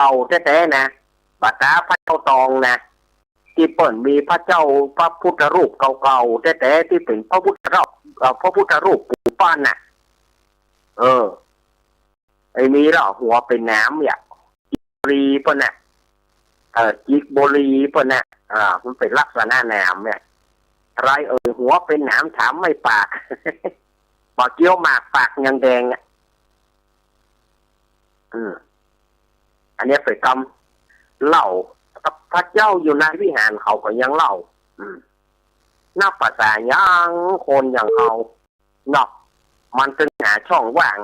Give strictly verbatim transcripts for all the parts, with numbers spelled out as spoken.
เก่าๆแต๊ๆ นะ บ่าต๋าพระเจ้าตองนะ ตี้เปิ้นมีพระเจ้า พระพุทธรูปเก่าๆแต๊ๆ ตี้เป๋นพระพุทธรูป เอ่อ พระพุทธรูปปู๋ปั้นน่ะ เออ ไอ้มีละหัวเป๋นหนามเนี่ย จิกบรีเปิ้นน่ะ เออ จิกบรีเปิ้นน่ะ อ่า มันเป๋นลักษณะหนามเนี่ย ใครเอ่ยหัวเป๋นหนามถามไม่ปาก บ่าเกี้ยวหมากปากยังแดงอ่ะ อืม อันเนี้ยเป๋นกำเล่า พระเจ้าอยู่ในวิหารเขาก็ยังเล่า อืม นับภาษาหยังคนอย่างเฮา เนาะ มันตึงหาช่องว่าง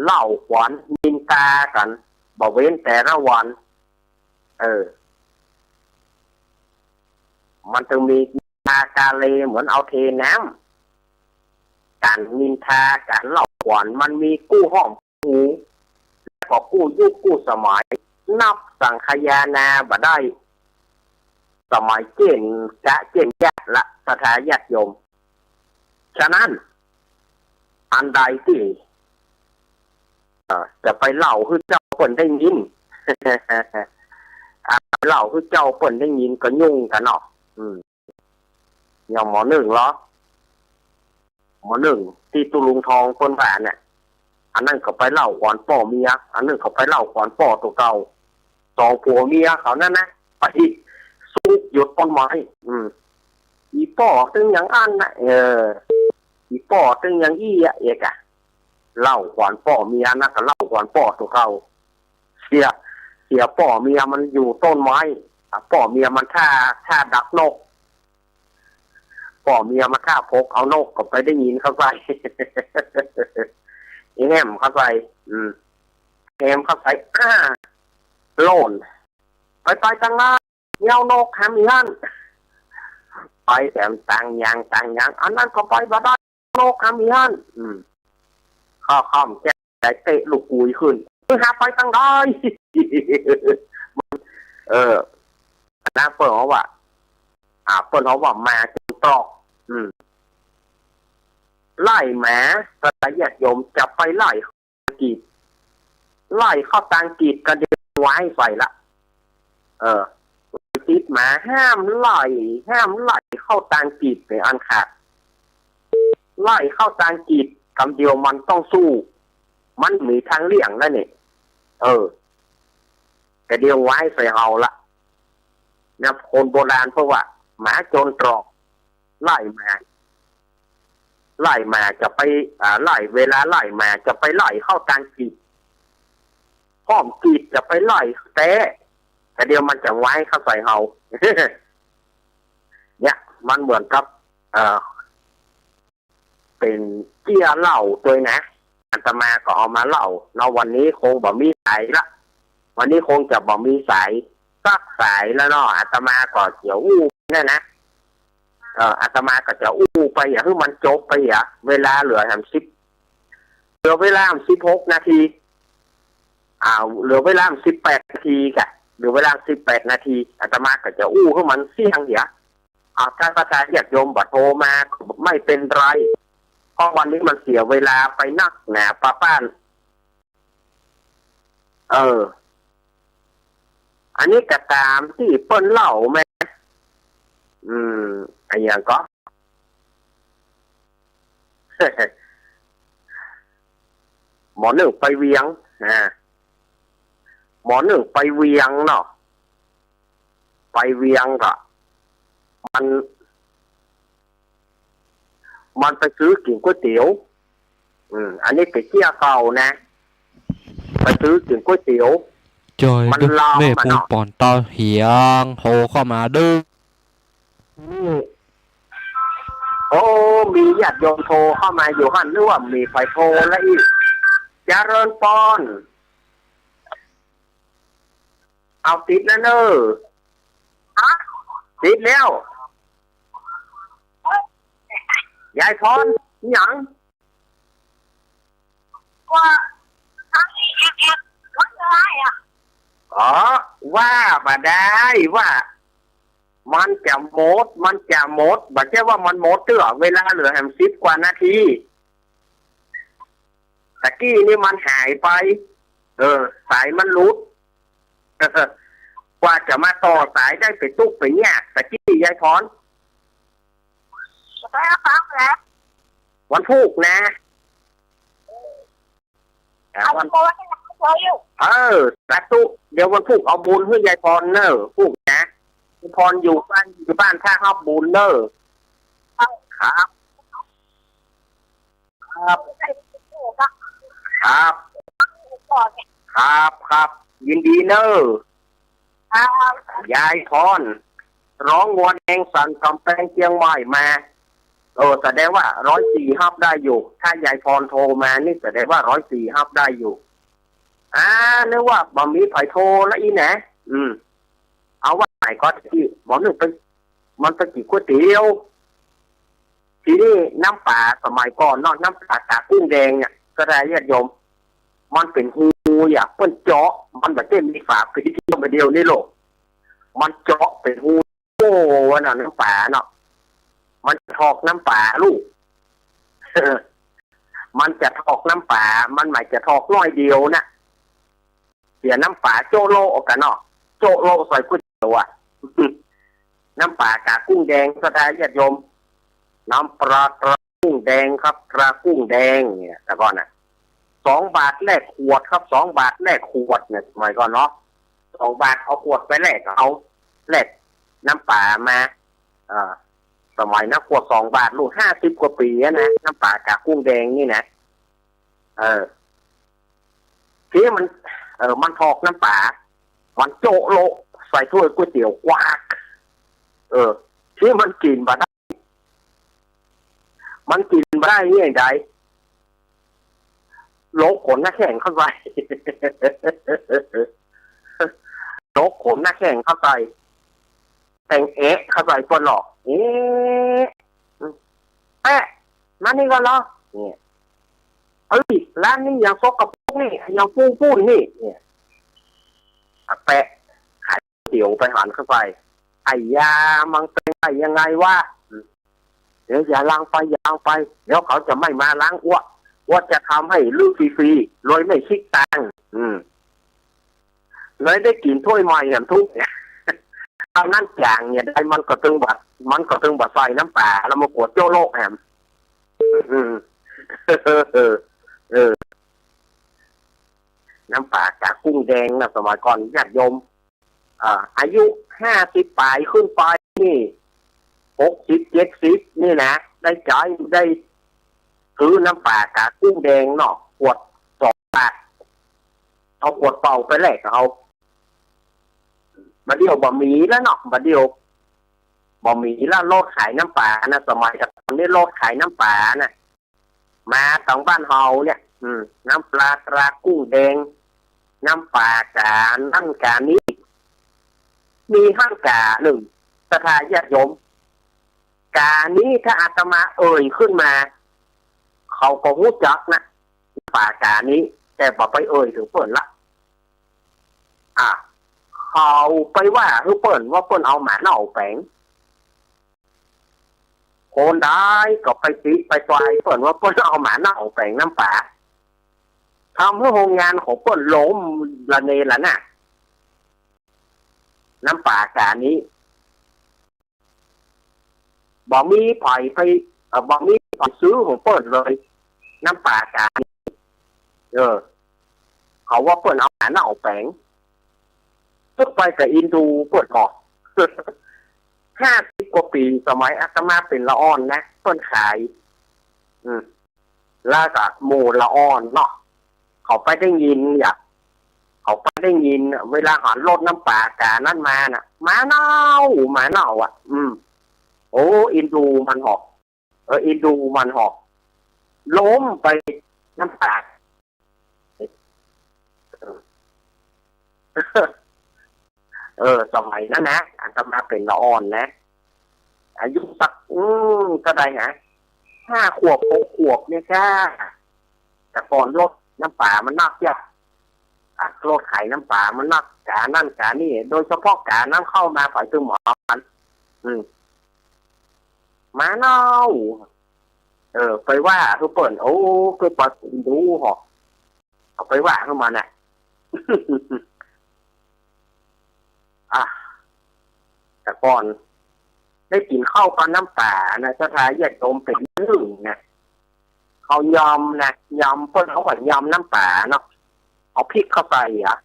เล่าขวัญนินทากั๋น บ่เว้นแต่ละวัน เออ มันตึงมีนินทากาเลเหมือนเอาเทน้ำ ก๋านนินทาก๋านเล่าขวัญมันมีกู้ห้อง หู แล้วก็กู้ยุคกู้สมัย นับสังคายนาบ่ได้ สมัยเจ๊นกะเจ๊นยะละ ศรัทธาญาติโยม ฉะนั้น อันใดตี้ เอ่อ จะไปเล่าหื้อเจ้าเปิ้นได้ยิน อ่า เล่าหื้อเจ้าเปิ้นได้ยินก็ยุ่งกั๋นเนาะ อืม อย่างหมอนึ่งเหรอ หมอนึ่งตี้ตุ๊ลุงทองเปิ้นว่าเนี่ย อันนั้นก็ไปเล่าขวัญป้อเมีย อันนั้นก็ไปเล่าขวัญป้อตั๋วเก่า สองผัวเมียเขานั่นนะ ไปซุกอยู่ต้นไม้ อืม อี่ป้อตึงอย่างอั้นนะ เออ อี่ป้อตึงอย่างอี้อะ เอกอะ เล่าขวัญป้อเมียนะ ก็เล่าขวัญป้อตั๋วเก่า เสีย เสียป้อเมียมันอยู่ต้นไม้ อ่ะ ป้อเมียมันท่า ท่าดักนก ป้อเมียมันท่าพกเอานกก็ไปได้ยินเข้าใส่ อีแหมเข้าใส่ อืม แหมเข้าใส่ อ้า โล่น ไป ไปตังนั้น เยียวนกหำอี้หั้น ไปแต่ตังยัง ตังยัง อันนั้นก็ไปบ่ได้ นกหำอี้หั้น อืม ข้อค่อมแก้วใจ๋เตะลูกกุยขึ้น มึงหาไปตังใด เออ อันนั้นเปิ้นฮ้องว่า อ่า เปิ้นฮ้องว่าหมาโจรตรอก อืม ไล่หมา ศรัทธาญาติโยมจะไปไล่ กีบ ไล่เข้าตางกีบกำเดียววายใส่ละ เออ ติดหมาห้ามไล่ ห้ามไล่เข้าตางกีบเป๋นอันขาด ไล่เข้าตางกีบกำเดียวมันต้องสู้ มันมีทางเลี่ยงแล้วนี่ เออ กำเดียววายใส่เฮาละ เนี่ย คนโบราณเปิ้นว่า หมาโจรตรอก ไล่หมา ไล่หมาจะไป อ่า ไล่ เวลาไล่หมาจะไปไล่เข้าตางกีบ ห้อมกีบจะไปไล่แต๊ แต่เดี๋ยวมันจะวายเข้าใส่เฮา เนี่ย มันเหมือนกับ เอ่อ เป๋นเกี้ยเล่าตวยนะ อาตมาก็เอามาเล่าเนาะ วันนี้คงบ่มีสายละ วันนี้คงจะบ่มีสายสักสายแล้วเนาะ อาตมาก็จะอู้เนี่ยนะ เอ่อ อาตมาก็จะอู้ไป อยากหื้อมันจบไป อ่ะ เวลาเหลือแหมสิบ เหลือเวลาแหมสิบหกนาที อ่า เหลือเวลาแหมสิบแปดนาทีกะ เหลือเวลาสิบแปดนาที อาตมาก็จะอู้หื้อมันเสี้ยงเหีย อ่า ถ้าศรัทธาญาติโยมบ่โทรมาก็ไม่เป็นไร เพราะวันนี้มันเสียเวลาไปนักหนาปะป้าน เออ อันนี้ก็ต๋ามตี้เปิ้นเล่าแม่ อืม อะหยังก็ หมอนึ่งไปเวียง อ่า หมอนึ่งไปเวียงเนาะ ไปเวียงก็ มัน มันไปซื้อกิ๋นก๋วยเตี๋ยว อืม อันนี้เป๋นเกี้ยเก่านะ ไปซื้อกิ๋นก๋วยเตี๋ยว จ้อย มันลาม แม่ อะ ปูน เนาะ ป่อนเตาเหียง โทรเข้ามาเด้อ โอ้ มีญาติโยมโทรเข้ามาอยู่หั้น นึกว่ามีใผโทรแล้วอี้ เจริญปอน เอาติดแล้วเน่อ ฮะ ติดแล้ว ยายพร อะหยัง ว่า อ๋อ ว่าบ่ได้ ว่า มันจะหมด มันจะหมด บ่ใจ้ว่ามันหมดเตื้อ เวลาเหลือแหมสิบกว่านาที ตะกี้นี่มันหายไป เออ สายมันหลุด กว่าจะมาต่อสายได้ไปตุ๊กไปยาก ตะกี้ยายพร วันพูกนะ อ่า วัน เออ สาธุ เดี๋ยววันพูกเอาบุญหื้อยายพรเน่อ พูกนะ ยายพรอยู่บ้าน อยู่บ้านท่าฮับบุญเน่อ ครับ ครับ ครับ ครับ ครับ ยินดีเน่อ ครับ ยายพร ร้องงัวแดงสันก๋ำแปงเจียงใหม่มา เออ แสดงว่าร้อยสี่ฮับได้อยู่ ถ้ายายพรโทรมานี่แสดงว่าร้อยสี่ฮับได้อยู่ อ่า นึกว่าบ่มีใผโทรละอี้แหนะ อืม เอาว่าไหนก็ที่ บ่นึกไป มันไปกิ๋นก๋วยเตี๋ยว ทีนี้น้ำป๋าสมัยก่อนเนาะ น้ำป๋ากากกุ้งแดงเนี่ย ก็ได้ญาติโยม มันเป๋นฮูอ่ะ เปิ้นเจาะ มันบ่ใจ้มีฝาปิดเดียวมาเดียวนี่โลก มันเจาะเป๋นฮู โอ้ ว่าน่ะ น้ำป๋าเนาะ มันจะถอกน้ำป๋าลูก มันจะถอกน้ำป๋า มันหมายจะถอกหน้อยเดียวน่ะ เสียน้ำป๋าโจ๊ะโละกั๋นเนาะ โจ๊ะโละใส่ก๋วยเตี๋ยวอะ น้ำป๋ากากกุ้งแดง ศรัทธาญาติโยม น้ำปลาตรากุ้งแดงครับ ตรากุ้งแดงเนี่ย แต่ก่อนน่ะ สองบาทแลกขวดครับ สองบาทแลกขวดเนี่ย สมัยก่อนเนาะ สองบาทเอาขวดไปแลกเอา แลกน้ำป๋ามา อ่า สมัยนั้นขวดสองบาทลูก ห้าสิบกว่าปี๋อะนะ น้ำป๋ากากกุ้งแดงนี่นะ เออ ทีนี้มัน เออ มันถอกน้ำป๋า มันโจ๊ะโละใส่ถ้วยก๋วยเตี๋ยวกวาก เออ ทีนี้มันกิ๋นบ่ได้ มันกิ๋นบ่ได้นี่ใด โละขนน้ำแข็งเข้าใส่ โละขนน้ำแข็งเข้าใส่ แตงแอะเข้าใส่เปิ้นหรอก เอ๊ะ แปะ มานี่ก่อนเหรอ เนี่ย เอ้ย ร้านนี้อย่างสกปรกนี่ อย่างปูนปูนนี่ เนี่ย อ่ะ แปะ ขายก๋วยเตี๋ยวไปหันเข้าไป ไอ้ยา มังเต็ง ไอ้ยังไงวะ เดี๋ยวอย่าล้างไป อย่าล้างไป เดี๋ยวเขาจะไม่มาล้าง อั้ว อั้วจะทำหื้อฟรีๆ โดยไม่คิดตังค์ อืม เลยได้กิ๋นถ้วยใหม่แหมทุก เต้านั้นจ๋างเนี่ยได้ มันก็ตึงบ่ มันก็ตึงบ่ใส่น้ำป๋า แล้วมากวดโจ๊ะโละแหม อืม เออ เออ น้ำป๋ากากกุ้งแดงนะ สมัยก่อนญาติโยม อ่า อายุห้าสิบป๋ายขึ้นไปนี่ หกสิบ เจ็ดสิบ นี่นะ ได้ใจ๊ ได้ซื้อน้ำป๋ากากกุ้งแดงเนาะ ขวดสองบาท เอาขวดเปล่าไปแลกเอา บ่าเดี่ยวบ่มีแล้วเนาะ บ่าเดี่ยวบ่มีแล้ว โลดขายน้ำป๋านะ สมัยก่อนนี่โลดขายน้ำป๋านะ มาตางบ้านเฮาเนี่ย อืม น้ำปลาตรากุ้งแดง น้ำป๋ากานั้นกานี้ มีห้างกานึ่ง ศรัทธาญาติโยม กานี้ถ้าอาตมาเอ่ยขึ้นมา เขาก็ฮู้จักนะ ป๋ากานี้ แต่บ่ไปเอ่ยเถิงเปิ้นละ อ่ะ เขาไปว่าหื้อเปิ้นว่าเปิ้นเอาหมาเน่าแป๋ง คนใดก็ไปติไปใส่เปิ้นว่าเปิ้นเอาหมาเน่าแป๋งน้ำป๋า ทำหื้อโฮงงานของเปิ้นล้มระเนระนาด น้ำป๋ากานี้ บ่มีใผไป เอ่อ บ่มีใผซื้อของเปิ้นเลย น้ำป๋ากานี้ เออ เขาว่าเปิ้นเอาหมาเน่าแป๋ง ตึกไปกับอินดูเปิ้นก่อ ห้าสิบกว่าปี๋ สมัยอาตมาเป๋นละอ่อนนะ เปิ้นขาย อืม แล้วก็หมู่ละอ่อนเนาะ เขาไปได้ยินเนี่ย เขาไปได้ยินน่ะ เวลาหันรถน้ำป๋ากานั้นมาน่ะ หมาเน่า หมาเน่าอ่ะ อืม โอ้ อินดูมันหอก เออ อินดูมันหอก ล้มไปน้ำป๋า เออ สมัยนั้นนะ อาตมาเป๋นละอ่อนนะ อายุสัก อืม เต้าใดฮะ ห้าขวบ หกขวบเนี่ยจ้า แต่ก่อนรถน้ำป๋ามันนักจ้ะ อ่ะ รถขายน้ำป๋ามันนัก กานั้นกานี้ โดยเฉพาะกานั้นเข้ามา ไปตึงหมอมัน อืม หมาเน่า เออ ไปว่าหื้อเปิ้น โอ้ ก็ไปดูหอก เอาไปว่าหื้อมันน่ะ เออ ก่อน ได้กิ๋นข้าวกับน้ำป๋านะ ศรัทธาญาติโยม เป๋นนึ่งนะ เขายอมนะ ยอม เปิ้นเอาว่ายอมน้ำป๋าเนาะ เอาพริกเข้าใส่อะ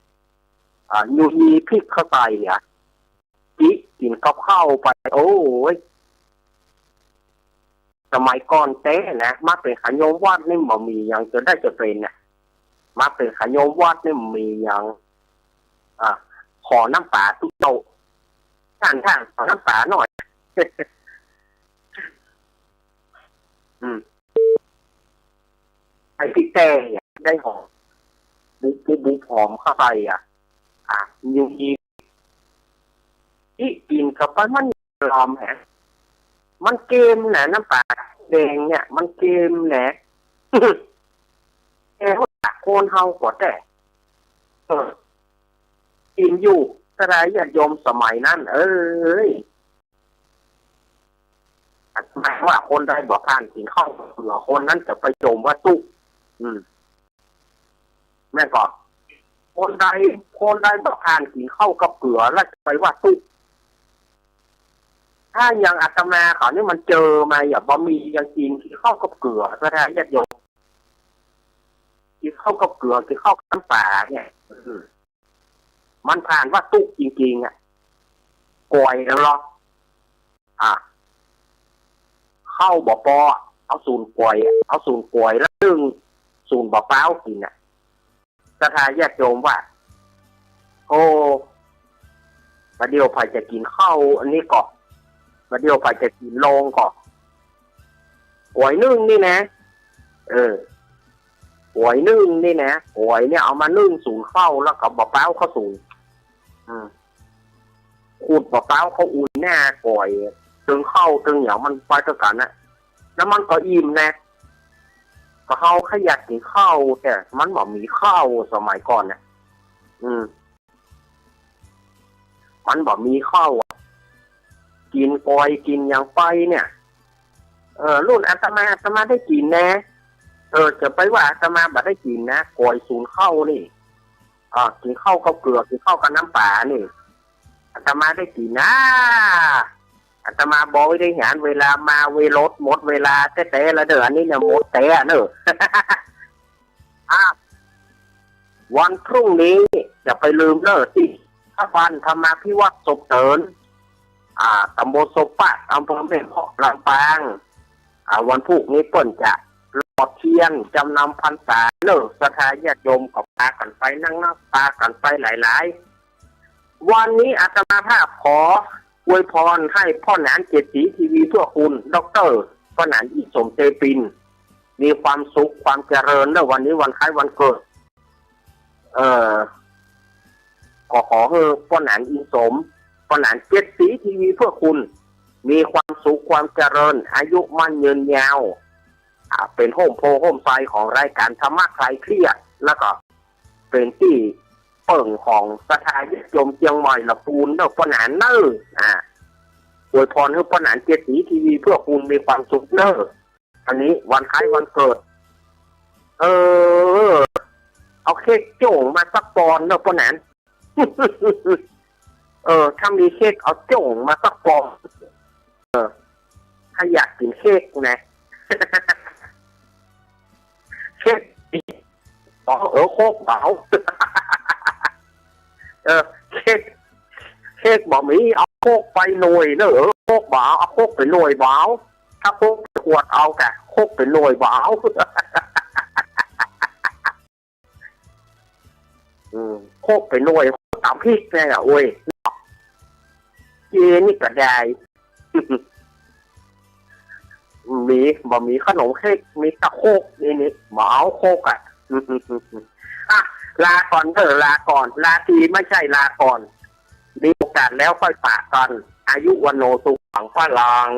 อ่า ยูยีพริกเข้าใส่อะ จิกิ๋นกับข้าวไป โอ๊ย สมัยก่อนแต๊นะ มาเป๋นขาโยมวัดนี่บ่มีหยังจะได้จะเป๋นน่ะ มาเป๋นขาโยมวัดนี่บ่มีหยัง อ่า ขอน้ำป๋าตุ๊โตะ ท่าน ท่าน ขอน้ำป๋าหน่อย อืม ไอ้พริกแต๊อะ ได้หอม บุบบุบบุบหอมเข้าไปอะ อ่ะ ยูยี จิกิ๋นเข้าไปมันลอมแหม มันเกมนะ น้ำป๋าแดงเนี่ย มันเกมนะ แต่ว่าคนเฮาก็แต๊ เออ กิ๋นอยู่ ศรัทธาญาติโยมสมัยนั้น เอ้ย หมายว่าคนใดบ่ผ่านกิ๋นข้าวกับเกือ คนนั้นจะไปโจมว่าตุ๊ อืม แม่นก่อ คนใด คนใดบ่ผ่านกิ๋นข้าวกับเกือ แล้วจะไปว่าตุ๊ ถ้าอย่างอาตมาเขานี่มันเจอมา อย่างบ่มีหยังกิ๋น กิ๋นข้าวกับเกือ ศรัทธาญาติโยม กิ๋นข้าวกับเกือ กิ๋นข้าวกับน้ำป๋าเนี่ย อืม มันผ่านว่าตุ๊จริงๆ อะ ก๋วยแล้วเหรอ อ่ะ ข้าวบ่ปอ เอาสูนก๋วย เอาสูนก๋วยแล้วนึ่งสูนบ่าป๊าวกิ๋นน่ะ ศรัทธาญาติโยมว่า โอ้ บ่าเดี่ยวใผจะกิ๋นข้าวอันนี้ก่อ บ่าเดี่ยวใผจะกิ๋นโลงก่อ ก๋วยนึ่งนี่นะ เออ ก๋วยนึ่งนี่นะ ก๋วยเนี่ยเอามานึ่งสูนข้าว แล้วก็บ่าป๊าวเข้าสูน อืม ขูดบ่าป๊าวเข้าอุ่นหน้าก๋วย ตึงข้าวตึงหยังมันไปเตื้อกั๋นน่ะ แล้วมันก็อิ่มนะ ก็เฮาใค่อยากกิ๋นข้าว แต่มันบ่มีข้าวสมัยก่อนน่ะ อืม มันบ่มีข้าวอะ กิ๋นก๋วยกิ๋นหยังไปเนี่ย เออ รุ่นอาตมา อาตมาได้กิ๋นนะ เออ จะไปว่าอาตมาบ่ได้กิ๋นนะ ก๋วยสูนข้าวนี่ อ่า กิ๋นข้าวกับเกือ กิ๋นข้าวกับน้ำป๋านี่ อาตมาได้กิ๋นนะ อาตมาบ่ได้หันเวลามา เวลาหมดเวลาแต๊ๆ แล้วเด้อ อันนี้เนี่ยหมดแต๊เนอะ อ่ะ วันพรุ่งนี้จะไปลืมเน่อ ตี้สถาบันธรรมาภิวัฒน์ศพเติน อ่า ตำบลศพปะ อำเภอแม่เมาะ ลำปาง อ่า วันพูกนี้เปิ้นจะหล่อเตียนจำนำพรรษาเน่อ ศรัทธาญาติโยมก็ปากั๋นไปนักๆ ปากั๋นไปหลายๆ วันนี้อาตมาภาพขออวยพรให้ป้อหนานเจ็ดสีทีวีเพื่อคุณ ด็อกเตอร์ป้อหนานอินสม เตปิน มีความสุขความเจริญเน่อ วันนี้วันคล้ายวันเกิด เอ่อ ก็ขอหื้อป้อหนานอินสม ป้อหนานเจ็ดสีทีวีเพื่อคุณ มีความสุขความเจริญ อายุมั่นยืนยาว อ่า เป๋นฮ่มโพธิ์ฮ่มไทรของรายก๋านธรรมะคลายเครียด แล้วก็เป๋นตี้เปิ้งของศรัทธาญาติโยมเจียงใหม่ละปูนเน่อป้อหนานเน่อ อ่า อวยพรหื้อป้อหนานเจ็ดสีทีวีเพื่อคุณมีความสุขเน่อ อันนี้วันคล้ายวันเกิด เออ เอาเค้กจ้งมาสักปอนด์เน่อป้อหนาน เออ ถ้ามีเค้กเอาจ้งมาสักปอนด์ เออ ถ้าอยากกิ๋นเค้กนะ เค้ก อ๋อ เออ โคกบ่า เออ เค้ก เค้กบ่มี เอาโคกไปหน่วยเน่อ เออ โคกบ่า เอาโคกไปหน่วยบ่า ถ้าโคกไปขวดเอากะ โคกไปหน่วยบ่า อืม โคกไปหน่วย ต๋ำพริกเนี่ย โอ๊ย เจนี่ก็ได้ มี บ่มีขนมเค้ก มีแต่โคกนี่ นี่ บ่เอาโคกอะ อ่ะ ลาก่อนเน่อ ลาก่อน ลาตรีไม่ใช่ลาก่อน มีโอกาสแล้วค่อยปะกั๋น อายุวัณโณสุขังพลัง